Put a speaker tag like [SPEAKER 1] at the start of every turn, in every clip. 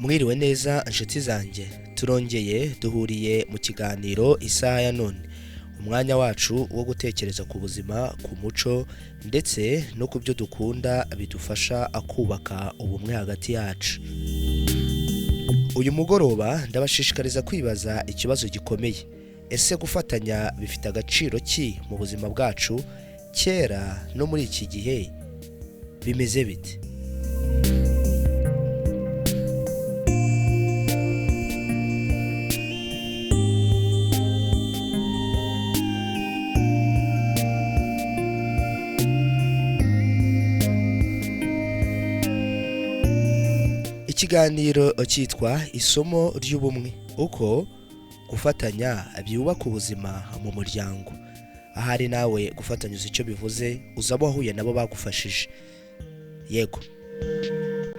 [SPEAKER 1] Mwiriwe neza inshuti zanjye, turongeye duhuriye mu kiganiro Isaha ya None, umwanya wacu wo gutekereza ku buzima, ku muco ndetse no ku byo dukunda bidufasha kubaka ubumwe hagati yacu. Uyu mugoroba ndabashishikariza kwibaza ikibazo gikomeye: ese gufatanya bifite agaciro ki mu buzima bwacu, kera no muri iki gihe bimeze bite? Ikiganiro cyitwa Isomo ry'Ubumwe, uko gufatanya byubaka ubuzima mu muryango. Ahari nawe gufatanya uzi icyo bivuze, uzi abo wahuye nabo bagufashije. Yego.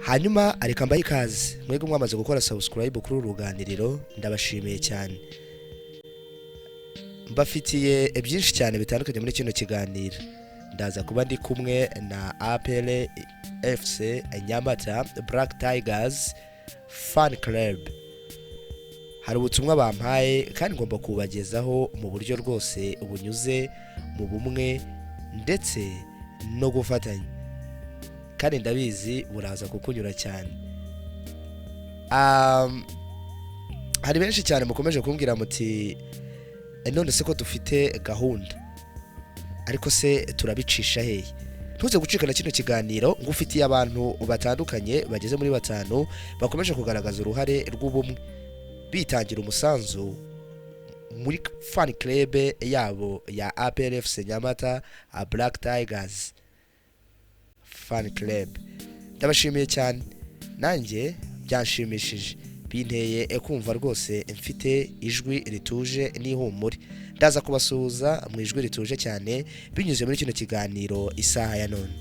[SPEAKER 1] Hanyuma reka mbahe ikaze, mwebwe mwamaze gukora subscribe kuri uru ruganiriro, ndabashimiye cyane. Mbafitiye byinshi cyane bitandukanye muri kino kiganiro. Ndaza kuba ndi kumwe na APR FC Nyamata Black Tigers Fan Club. Hari ubutumwa bampaye kandi ngomba kubagezaho mu buryo rwose bunyuze mu bumwe ndetse no gufatanya, kandi ndabizi buraza kukunyura cyane. Hari benshi cyane mukomeje kumbwira muti none se ko dufite gahunda, ariko se turabicisha hehe? Ntuze gucikana kino kiganiro ngo ufitiye abantu batandukanye bageze muri batanu bakomeje kugaragaza uruhare rw'ubumwe bitangira umusanzu muri fan club yabo ya APR FC Nyamata Black Tigers Fan Club. Ndabashimiye cyane, nanjye byanshimishije, binteye kumva rwose mfite ijwi rituje n'ihumure. Ndaza kubasuhuza mu ijwi rituje cyane binyuze muri kino kiganiro Isaha ya None.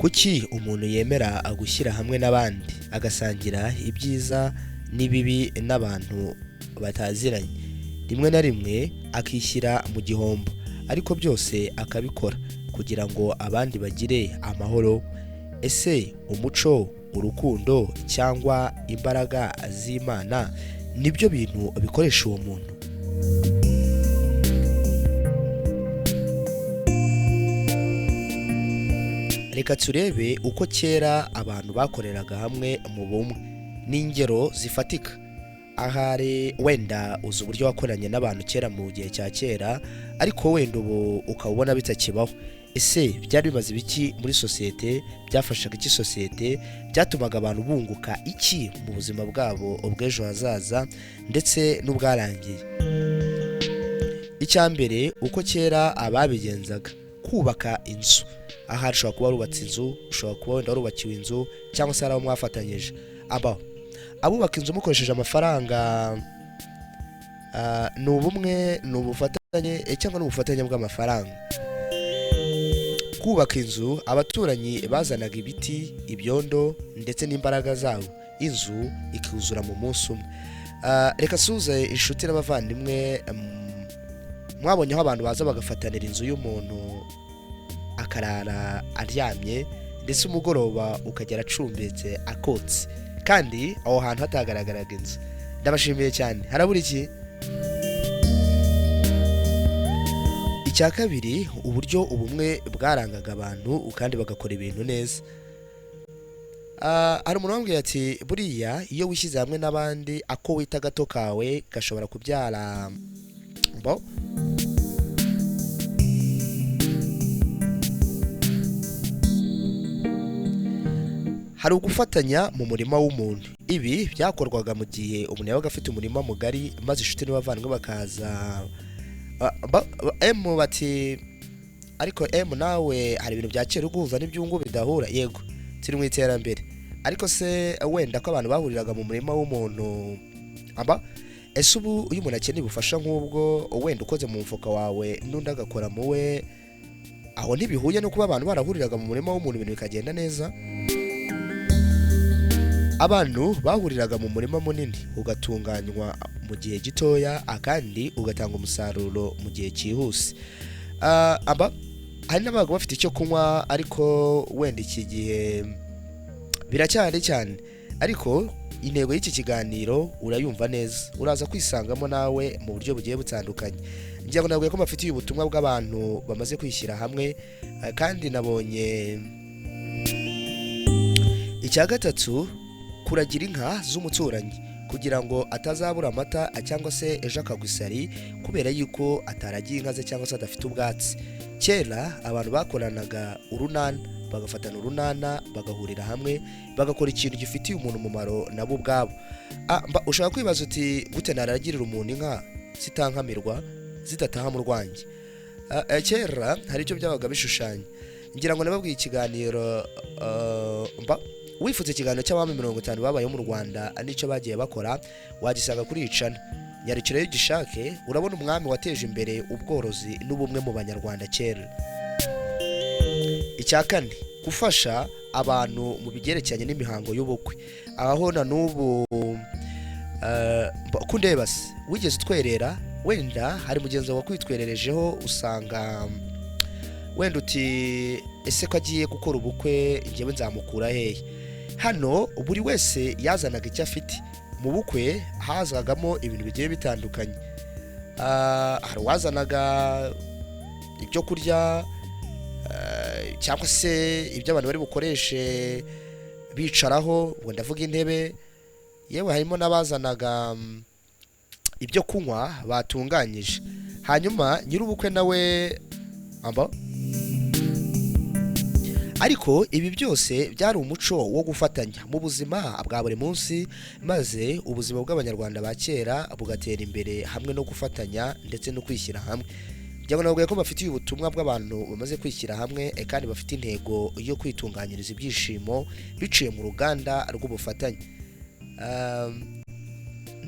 [SPEAKER 1] Kuki umuntu yemera gushyira hamwe n'abandi agasangira ibyiza n'ibibi n'abantu bataziranye, rimwe na rimwe akishyira mu gihombo, ariko byose akabikora kugira ngo abandi bagire amahoro? Ese umuco, urukundo cyangwa imbaraga z'Imana nibyo bintu bikoresha uwo muntu? Reka turebe uko kera abantu bakoreraga hamwe mu bumwe n'ingero zifatika. Ahari wenda uzi uburyo wakoranye n'abantu kera mu gihe cya kera, ariko wenda ubu ukaba ubona bitakibaho. Ese byari bimaze ibiki muri sosiyete? Byafashaga iki sosiyete? Byatumaga abantu bunguka iki mu buzima bwabo ubw'ejo hazaza ndetse n'ubwarangiye? Icya mbere, uko kera ababigenzaga, kubaka inzu. Ahari ushobora kuba warubatse inzu, ushobora kuba wenda warubakiwe inzu, cyangwa se hari abo mwafatanyije. Abubaka inzu mukoresheje amafaranga, ni ubumwe, ni ubufatanye cyangwa ni ubufatanye bw'amafaranga. Kubaka inzu, abaturanyi bazanaga ibiti, ibyondo ndetse n'imbaraga zabo, inzu ikuzura mu munsi umwe. Reka suze inshuti n'abavandimwe, mwabonye aho abantu baza bagafatanira inzu y'umuntu akarara aryamye, ndetse umugoroba ukagera acumbitse akotse, kandi aho hantu hatagaragaraga inzu. Ndabashimiye cyane. Harabura iki? Icya kabiri, uburyo ubumwe bwarangaga abantu kandi bagakora ibintu neza. Hari umuntu wambwiye ati buriya iyo wishyize hamwe n'abandi, ako wita gato kawe gashobora kubyara bo. Hari ugufatanya mu murima w'umuntu. Ibi byakorwaga mu gihe umuntu yabaga afite umurima mugari, maze inshuti n'abavandimwe bakaza M bati ariko M nawe hari ibintu bya kera uguhuza n'ibyungu bidahura. Yego, turi mu iterambere, ariko se wenda ko abantu bahuriraga mu murima w'umuntu aba Ese ubu iyo umuntu akeneye ubufasha nk'ubwo, wenda ukoze mu mufuka wawe n'undi agakora mu we, aho ntibihuye no kuba abantu barahuriraga mu murima w'umuntu ibintu bikagenda neza? Abantu bahuriraga mu murima munini ugatunganywa mu gihe gitoya kandi ugatanga umusaruro mu gihe cyihuse. Aba hari n'ababaga bafite icyo kunywa, ariko wenda iki gihe biracyari cyane, ariko intego y'iki kiganiro urayumva neza, uraza kwisangamo nawe mu buryo bugiye butandukanye. Ngira ngo nabwiye ko mbafitiye ubutumwa bw'abantu bamaze kwishyira hamwe, kandi nabonye icya gatatu, kuragira inka z'umuturanyi kugira ngo atazabura amata cyangwa se ejo akagwa isari kubera yuko ataragiye inka ze cyangwa se adafite ubwatsi. Kera abantu bakoranaga urunana, bagafatana urunana, bagahurira hamwe, bagakora ikintu gifitiye umuntu umumaro nabo ubwabo. Ushobora kwibaza uti gute naragirira umuntu inka zitankamirwa, zidataha mu rwanjye? Kera hari icyo byabaga bishushanya. Ngira ngo nababwiye ikiganiro, wifuza ikiganiro cy'abami 50 babayeho mu Rwanda n'icyo bagiye bakora, wagisanga kuri icana nyarukiro iyo ugishake. Urabona umwami wateje imbere ubworozi n'ubumwe mu Banyarwanda kera. Icya kane, gufasha abantu mu bigerekeranye n'imihango y'ubukwe. Aho na n'ubu kundeba se wigeze utwerera, wenda hari mugenzi wawe wakwitwererejeho, usanga wenda uti ese ko agiye gukora ubukwe njyewe nzamukura hehe? Hano buri wese yazanaga icyo afite. Mu bukwe hazagamo ibintu bigiye bitandukanye. Hari uwazanaga ibyo kurya, cyangwa se ibyo abantu bari bukoreshe bicaraho, ubwo ndavuga intebe, yewe harimo n'abazanaga ibyo kunywa batunganyije. Hanyuma nyir'ubukwe nawe amba. Ariko ibi byose byari umuco wo gufatanya mu buzima bwa buri munsi, maze ubuzima bw'Abanyarwanda ba kera bugatera imbere hamwe no gufatanya ndetse no kwishyira hamwe. Njya nababwiye ko bafitiye ubutumwa bw'abantu bamaze kwishyira hamwe, kandi bafite intego yo kwitunganyiriza ibyishimo biciye mu ruganda rw'ubufatanye.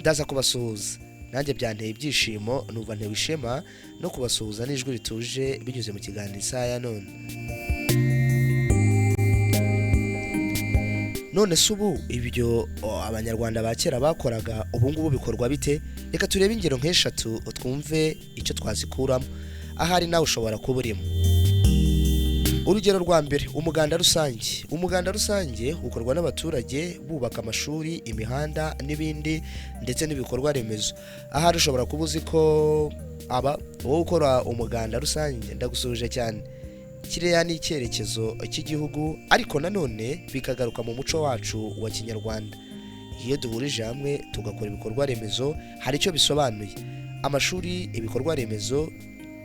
[SPEAKER 1] Ndaza kubasuhuza, nanjye byanteye ibyishimo, numva ntewe ishema no kubasuhuza n'ijwi rituje binyuze mu kiganiro Isaha ya None. None se ubu ibyo Abanyarwanda ba kera bakoraga ubu ngubu bikorwa bite? Reka turebe ingero nk'eshatu twumve icyo twazikuramo, ahari nawe ushobora kuba urimo. Urugero rwa mbere, umuganda rusange. Umuganda rusange ukorwa n'abaturage bubaka amashuri, imihanda n'ibindi ndetse n'ibikorwa remezo. Ahari ushobora kuba uzi ko aba wowe ukora umuganda rusange, ndagusuhuje cyane. Kiriya ni icyerekezo cy'igihugu, ariko nanone bikagaruka mu muco wacu wa Kinyarwanda. Iyo duhurije hamwe tugakora ibikorwa remezo, hari icyo bisobanuye. Amashuri, ibikorwa remezo,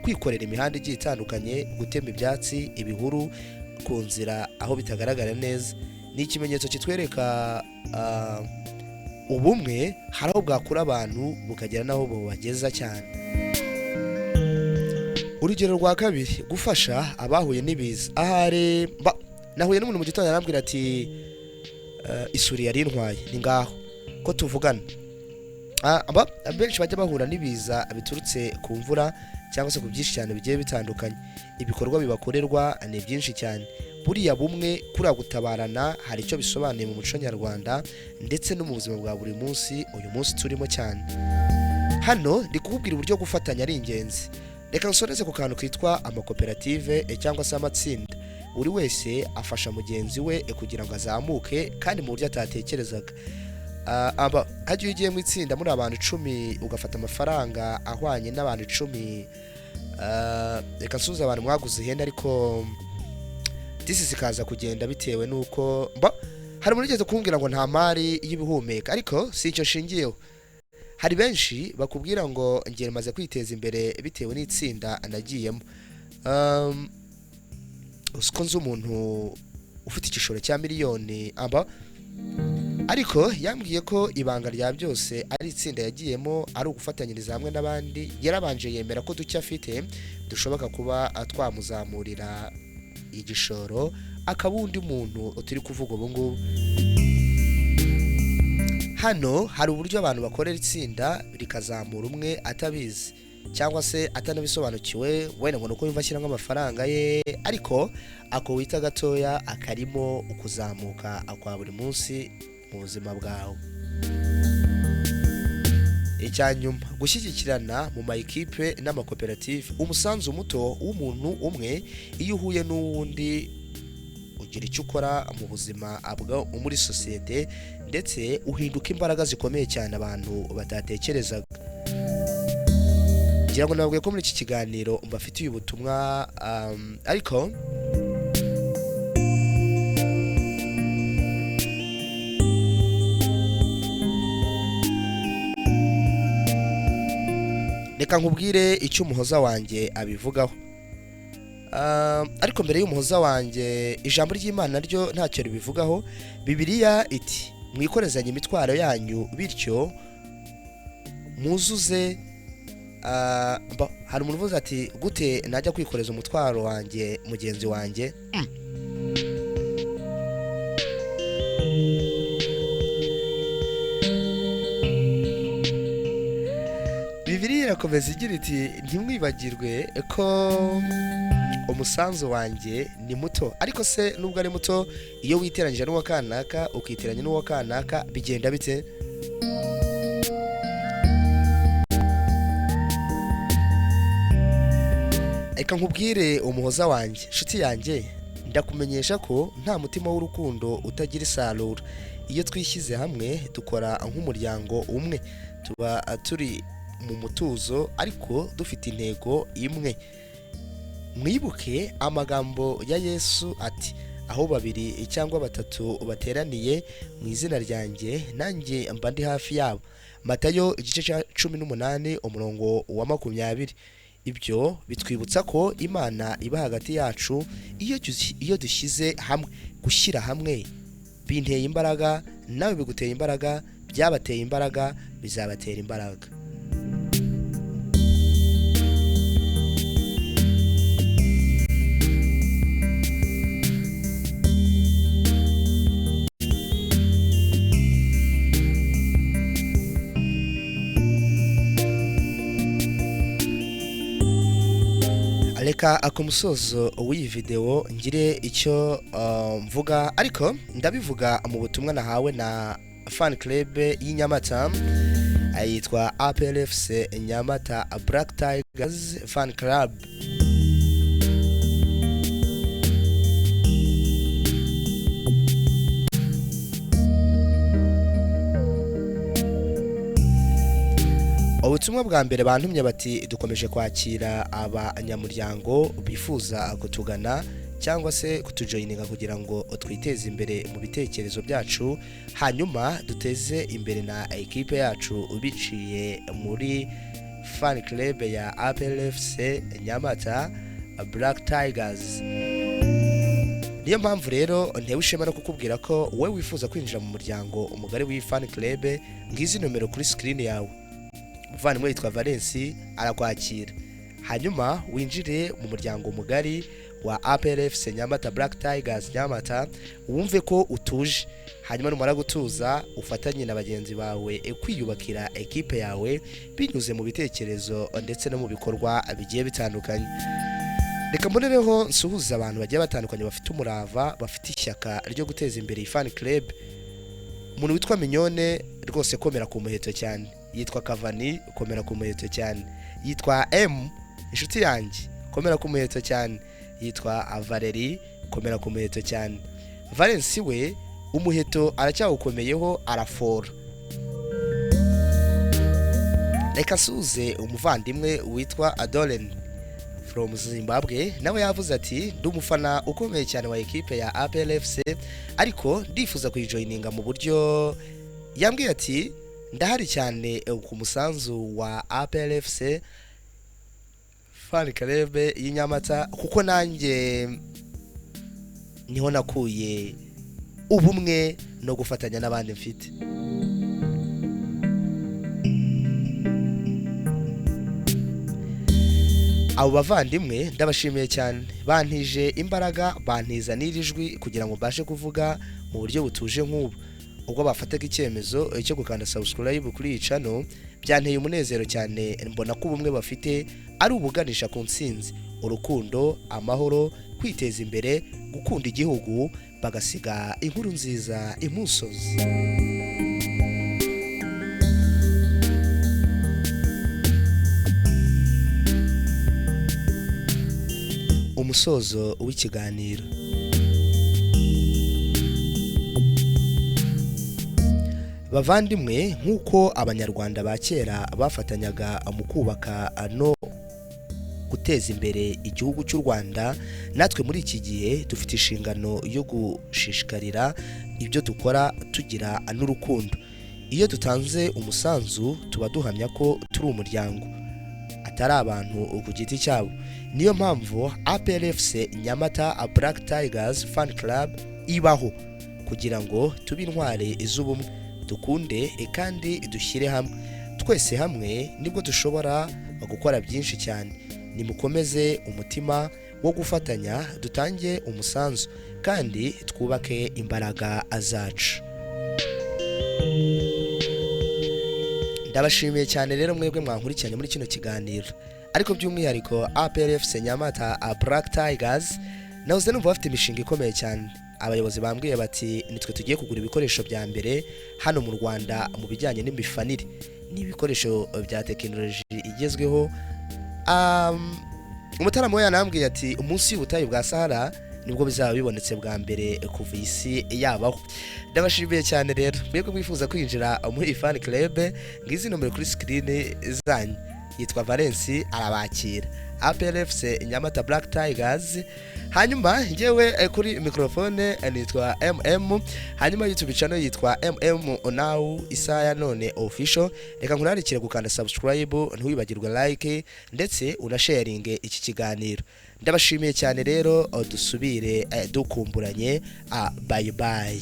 [SPEAKER 1] kwikorera imihanda igiye itandukanye, gutema ibyatsi, ibihuru ku nzira aho bitagaragara neza, ni ikimenyetso kitwereka ubumwe hari aho bwakura abantu bukagera n'aho bubageza cyane. Urugero rwa kabiri, gufasha abahuye n'ibiza. Ahari nahuye n'umuntu mu gitondo arambwira ati isuri yari intwaye, ni ngaho ko tuvugana. Benshi bajya bahura n'ibiza biturutse ku mvura cyangwa se ku byinshi cyane bigiye bitandukanye. Ibikorwa bibakorerwa ni byinshi cyane. Buriya bumwe kuriya gutabarana hari icyo bisobanuye mu muco nyarwanda ndetse no mu buzima bwa buri munsi uyu munsi turimo cyane. Hano ndi kukubwira uburyo gufatanya ari ingenzi. Reka nsoreze ku kantu kitwa amakoperative cyangwa se amatsinda. Buri wese afasha mugenzi we kugira ngo azamuke kandi mu buryo atatekerezaga. Hajya iyo ugiye mu itsinda muri abantu 10 ugafata amafaranga ahwanye n'abantu 10, reka nsuhuze abantu mwaguze ihene, ariko disi zikaza kugenda bitewe n'uko hari umuntu ugeze kumbwira ngo nta mari y'ibihumeka, ariko si icyo nshingiyeho. Hari benshi bakubwira ngo njye maze kwiteza imbere bitewe n'itsinda nagiyemo. Uzi ko nzi umuntu ufite igishoro cya miliyoni amba, ariko yambwiye ko ibanga rya byose ari itsinda yagiyemo, ari ugufatanyiriza hamwe n'abandi. Yarabanje yemera ko duke afite dushoboka kuba twamuzamurira igishoro, akaba undi muntu turi kuvuga ubu ngubu. Hano hari uburyo abantu bakorera itsinda rikazamura umwe atabizi cyangwa se atanabisobanukiwe, wenda ngo ni uko yumva ashyiramo amafaranga ye, ariko ako wita gatoya akarimo ukuzamuka kwa buri munsi mu buzima bwawe. Icya nyuma, gushyigikirana mu ma ekipe n'amakoperative. Umusanzu muto w'umuntu umwe iyo uhuye n'uwundi ugira icyo ukora mu buzima bwa muri sosiyete, ndetse uhinduka imbaraga zikomeye cyane abantu batatekerezaga. Ngira ngo nababwiye ko muri iki kiganiro mbafitiye ubutumwa, ariko reka nkubwire icyo umuhoza wanjye abivugaho. Ariko mbere y'umuhoza wanjye, ijambo ry'Imana ryo ntacyo ribivugaho. Bibiliya iti: "Mwikorezanye imitwaro yanyu, bityo muzuze." Hari umuntu uvuze ati: "Gute najya kwikoreza umutwaro wanjye mugenzi wanjye?" Bibiliya irakomeza igira iti: "Ntimwibagirwe ko umusanzu wanjye ni muto." Ariko se nubwo ari muto, iyo witeranyije n'uwa kanaka ukiteranya n'uwa kanaka bigenda bite? Reka nkubwire umuhoza wanjye, inshuti yanjye, ndakumenyesha ko nta mutima w'urukundo utagira isarura. Iyo twishyize hamwe dukora nk'umuryango umwe, tuba turi mu mutuzo ariko dufite intego imwe. Mwibuke amagambo ya Yesu ati: "Aho babiri cyangwa batatu bateraniye mu izina ryanjye, nanjye mba ndi hafi yabo." Matayo igice cya 18 umurongo wa 20. Ibyo bitwibutsa ko Imana iba hagati yacu iyo dushyize hamwe. Gushyira hamwe binteye imbaraga, nawe biguteye imbaraga, byabateye imbaraga, bizabatera imbaraga. Reka ku musozo w'iyi videwo ngire icyo mvuga, ariko ndabivuga mu butumwa nahawe na fan club y'inyamata yitwa APRFC Nyamata Black Tigers Fan Club. Ubutumwa bwa mbere bantumye bati: "Dukomeje kwakira abanyamuryango bifuza kutugana cyangwa se kutujoyininga kugira ngo twiteze imbere mu bitekerezo byacu, hanyuma duteze imbere na ekipe yacu biciye muri fan club ya APRFC Nyamata Black Tigers." Niyo mpamvu rero ntewe ishema no kukubwira ko wowe wifuza kwinjira mu muryango umugari w'iyi fan club, ngizi nomero kuri screen yawe. Umuvandimwe yitwa Valence arakwakira, hanyuma winjire mu muryango mugari wa APRFC Nyamata Black Tigers Nyamata, wumve ko utuje. Hanyuma numara gutuza, ufatanye na bagenzi bawe kwiyubakira ekipe yawe binyuze mu bitekerezo ndetse no mu bikorwa bigiye bitandukanye. Reka mbonereho nsuhuza abantu bagiye batandukanye bafite umurava, bafite ishyaka ryo guteza imbere iyi fan club. Umuntu witwa Mignone rwose, komera ku muheto cyane. Yitwa Kavani, komera ku muheto cyane. Yitwa M, inshuti yanjye, komera ku muheto cyane. Yitwa Valeri, komera ku muheto cyane. Valence we umuheto aracyawukomeyeho, arafora. Reka nsuhuze umuvandimwe witwa Adolen from Zimbabwe, nawe yavuze ati: "Ndi umufana ukomeye cyane wa ekipe ya APRFC, ariko ndifuza kuyijoyininga mu buryo." Yambwiye ati: "Ndahari cyane ku musanzu wa APRFC fan club y'inyamata, kuko nanjye niho nakuye ubumwe no gufatanya n'abandi mfite." Abo bavandimwe ndabashimiye cyane, bantije imbaraga, bantiza n'iri jwi kugira ngo mbashe kuvuga mu buryo butuje nk'ubu. Ubwo bafataga icyemezo cyo gukanda subscribe kuri iyi channel, byanteye umunezero cyane. Mbona ko ubumwe bafite ari ubuganisha ku ntsinzi, urukundo, amahoro, kwiteza imbere, gukunda igihugu, bagasiga inkuru nziza imusozi. Umusozo w'ikiganiro. Bavandimwe, nk'uko Abanyarwanda ba kera bafatanyaga mu kubaka no guteza imbere igihugu cy'u Rwanda, natwe muri iki gihe dufite inshingano yo gushishikarira ibyo dukora, tugira n'urukundo. Iyo dutanze umusanzu, tuba duhamya ko turi umuryango, atari abantu ku giti cyabo. Niyo mpamvu APRFC Nyamata Black Tigers Fan Club ibaho, kugira ngo tube intwari z'ubumwe, dukunde kandi dushyire hamwe. Twese hamwe nibwo dushobora gukora byinshi cyane. Nimukomeze umutima wo gufatanya, dutange umusanzu kandi twubake imbaraga zacu. Ndabashimiye cyane rero mwebwe mwankurikiranye muri kino kiganiro, ariko by'umwihariko APRFC Nyamata Black Tigers. Nahoze numva bafite imishinga ikomeye cyane. Abayobozi bambwiye bati: "Nitwe tugiye kugura ibikoresho bya mbere hano mu Rwanda mu bijyanye n'imifanire." Ni ibikoresho bya tekinoloji igezweho. Umutaramo we yanambwiye ati: "Umunsi y'ubutayu bwa Sahara nibwo bizaba bibonetse bwa mbere kuva isi yabaho." Ndabashimiye cyane rero mwebwe mwifuza kwinjira muri fan club. Ngizi nomero kuri screen zanyu, yitwa Valence, arabakira, APRFC Nyamata Black Tigers. Hanyuma njyewe kuri microphone nitwa MM, hanyuma YouTube channel yitwa MM Now Isaha ya None Official. Reka nkurarikire gukanda subscribe, ntiwibagirwe like ndetse unasharinge iki kiganiro. Ndabashimiye cyane rero, dusubire dukumburanye. Bye bye.